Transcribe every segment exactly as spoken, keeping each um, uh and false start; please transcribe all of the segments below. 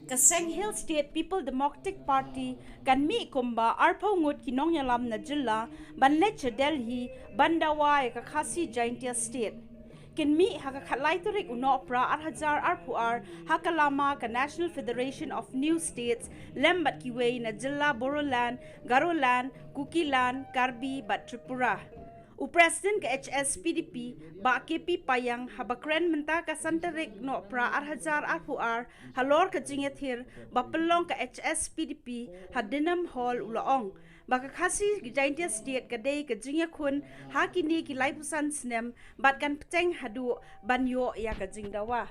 Ka Seng Hill State People Democratic Party kan mih kumba arphew ngut ki nongïalam na jylla ban leit sha Delhi ban dawa ïa ka Khasi Jaintia State. Kin mih ha ka khatlai tarik u Nohprah ar hajar arphew ar ha ka lama ka National Federation of New States lem bad kiwei na jylla Bodoland, Garoland, Kukiland, Karbi bad Tripura. U President ka H S P D P, Bah K P Paiang, haba kren mynta ka san tarik Nohprah ar hajar arphew ar halor ka jingïathir ba pynlong ka H S P D P ha Denham Hall, u la ong ba ka Khasi Jaintia State ka dei ka jingïakhun ha kine ki laiphew san snem bad kan bteng haduh ban ïoh ïa ka jingdawa.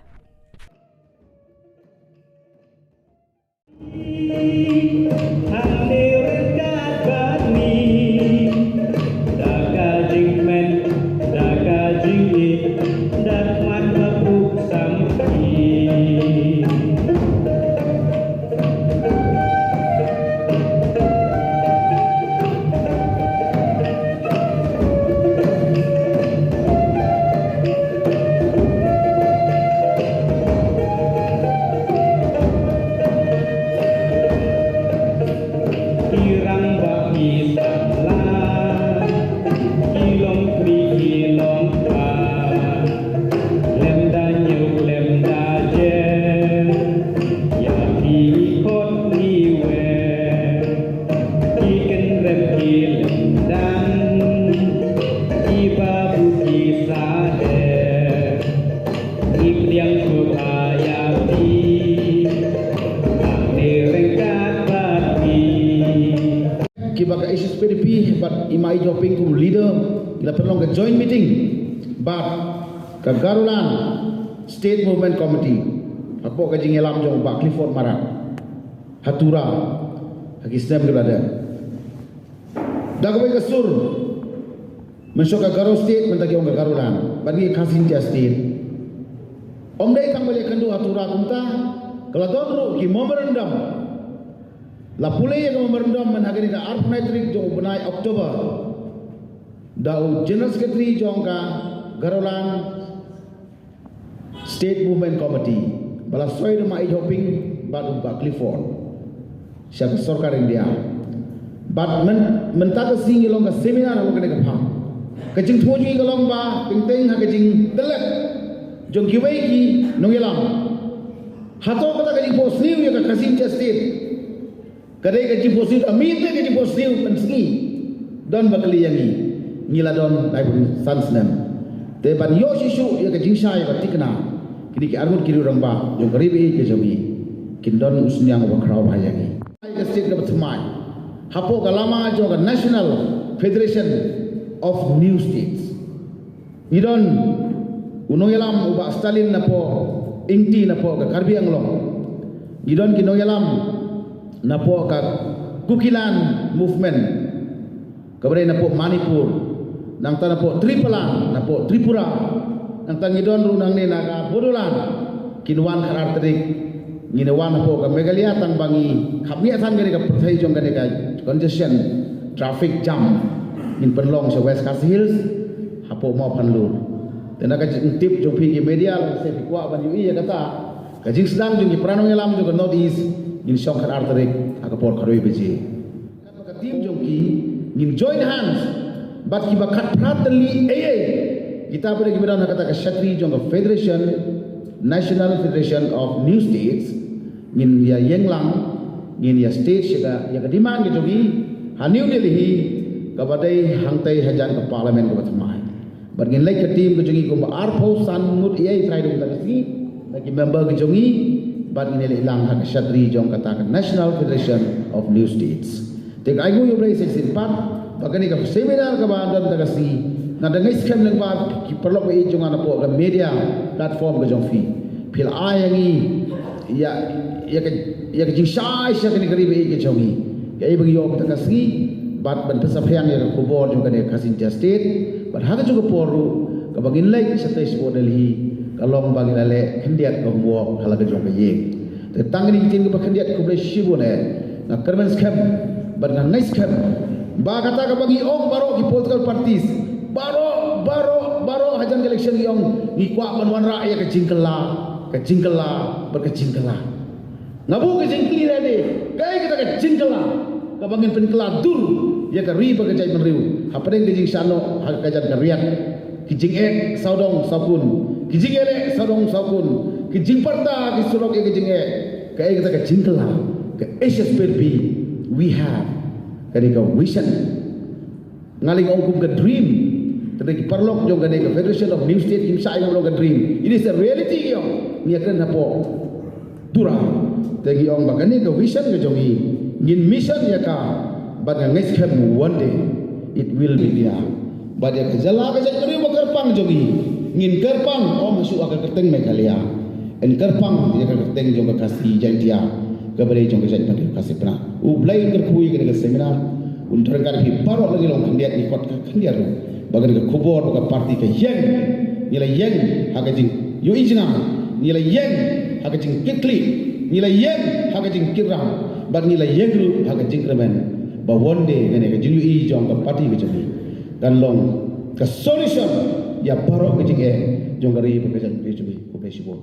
Kiba ka H S P D P bad i Ma Ïeid Hoping kum leader, ki la pynlong ka joint meeting bad ka Garoland State Movement Committee hapoh ka jingïalam jong Bah Clifford Marak ha Tura ha ki snem ki la dep. Da kawei ka sur, mynshuwa ka Garo State, mynta ki ong ka Garoland, bad ngi Khasi Jaintia State. Ym dei tang ba leh ïakynduh ha Tura kumta, ka la don ruh ki memorandum. La pule ïa ka memorandum mynta ha kane ka arphew nine tarik jong u bnai October da u General Secretary jong ka Garoland State Movement Committee, ba la soi da Ma Ïeid Hoping bad u Bah Clifford sha ka sorkar India. Bad myn-, mynta ka sngi ngi long ka seminar ha kane ka phang. Ka jingthmu jong ngi ka long ba teng teng ha ka jingtyllep jong kiwei ki nongïalam. Hato kata ka jingphohsniew ïa ka Khasi Jaintia State ka dei ka jingphohsniew, ka mih te ka jingphohsniew pynsngi. Don ba kylli ïa ngi, ngi la don laiphew san snem. Te ban ïoh shisha ïa ka jingshai ba thikna, kine ki arngut ki rangbah jong ka ri ba ïeit ka jong ngi kin don u synñiang uba khraw bha ïa ngi. Ka state kaba thymmai hapoh ka lama jong ka National Federation of New States. Ngi don u nongïalam u Bah Stalin napoh Ingti napoh ka Karbi Anglong. Ngi don ki nongïalam napoh ka Kukiland Movement, kaba dei napoh Manipur, nangta napoh Tripaland, napoh Tripura, nangta ngi don ruh nangne na ka Bodoland. Kin wan khatar tarik, ngin wan hapoh ka Meghalaya tang ba ngi khapngiah than kane ka pyrthei jong kane ka congestion, traffic jam, ngin pynlong sha West Khasi Hills hapoh Mawphanlur. Te na ka jingtip jong phi ki media, lehse phi kwah ban ïohi ïa kata ka jingsdang jong ki para nongïalam jong ka North East, ngin shong khatar tarik ha ka por khatwei baje. Ka team jong ki ngin join hands bad kiba khatphra tylli A A, kita pat kiba don ha kata ka shatri jong ka Federation, National Federation of New States, ngin ïa ïeng lang, ngin ïa stage ïa ka, ïa ka demand ka jong ki ha New Delhi, kaba dei hangtei hajan ka Parliament kaba thymmai. Bad ngin leit ka team ka jong ngi kumba arphew san ngut ïa i trai dum ka sngi, na ki member ka jong ngi, bad ngin leit lang ha ka shatri jong kata ka National Federation of New States. Te ka ainguh ïa U Blei sa shisien pat ba kane ka seminar kaba don da ka sngi, nga da ngeit skhem lyngba ki paralok ba ïeit jong nga napoh ka media platform ka jong phi, phi la ai ïa ngi ïa, ïa ka, ïa ka jingshai sha kane ka ri ba ïeit ka jong ngi. Kaei ba ngi ïoh mynta ka sngi, bad ban pynsaphriang ïa ka khubor jong kane ka Khasi Jaintia State, bad ha kajuh ka por ruh kaba ngin leit shatei shapoh Delhi, ka long ba ngi la leh khyndiat ka homework ha la ka jong ka ïing. Te tang kine ki ktien kiba khyndiat, khublei shibun eh. Nga kyrmen skhem bad nga ngeit skhem ba kata kaba ngi ong baroh ki political parties, baroh, baroh, baroh hajan ka election ngi ong ngi kwah ban wanrah ïa ka jingkylla, ka jingkylla bad ka jingkylla. Nga buh ka jingkylli ïa lade, kaei kata ka jingkylla kaba ngin pynkylla dur ïa ka ri bad ka jaitbynriew hapdeng ka jingshah noh ha ka kajat ka riat? Ki jingeh sawdong sawkun, ki jingeh leh sawdong sawkun, ki jingpyrta ki surok ïa ka jingeh. Kaei kata ka jingkylla ka H S P R B we have? Kane ka vision. Nga leh ong kum ka dream. Tang ki paralok jong kane ka Federation of New State kim shah ïa nga long ka dream. It is a reality ïa ngi ïa kren hapoh Tura. Te ngi ong ba kane ka vision ka jong ngi ngin mission ïa ka, bad nga ngeit skhem one day it will be there. Bad ïa ka jylla ka jaitbynriew ba kyrpang jong ngi ngin kyrpang, ym shuh ha ka kyrteng Meghalaya, yn kyrpang ïa ka kyrteng jong ka Khasi Jaintia, kaba dei jong ka jaitbynriew Khasi Pnah. U Blei un kyrkhu ïa kane ka seminar, un ryngkat hi baroh, la ngi long khyndiat ngi khot ka khyndiat ruh ba kane ka khubor ba ka party ka ïeng, ngi la ïeng ha ka jingïohi jngai, ngi la ïeng ha ka jingkitkhlieh, ngi la ïeng ha ka jingkitram, bad ngi la ïeng ruh ha ka jingkyrmen ba one day kane ka jingïohi jong ka party ka jong ngi kan long ka solution ïa baroh ka jingeh jong ka ri bad ka jaitbynriew jong ngi. Khublei shibun.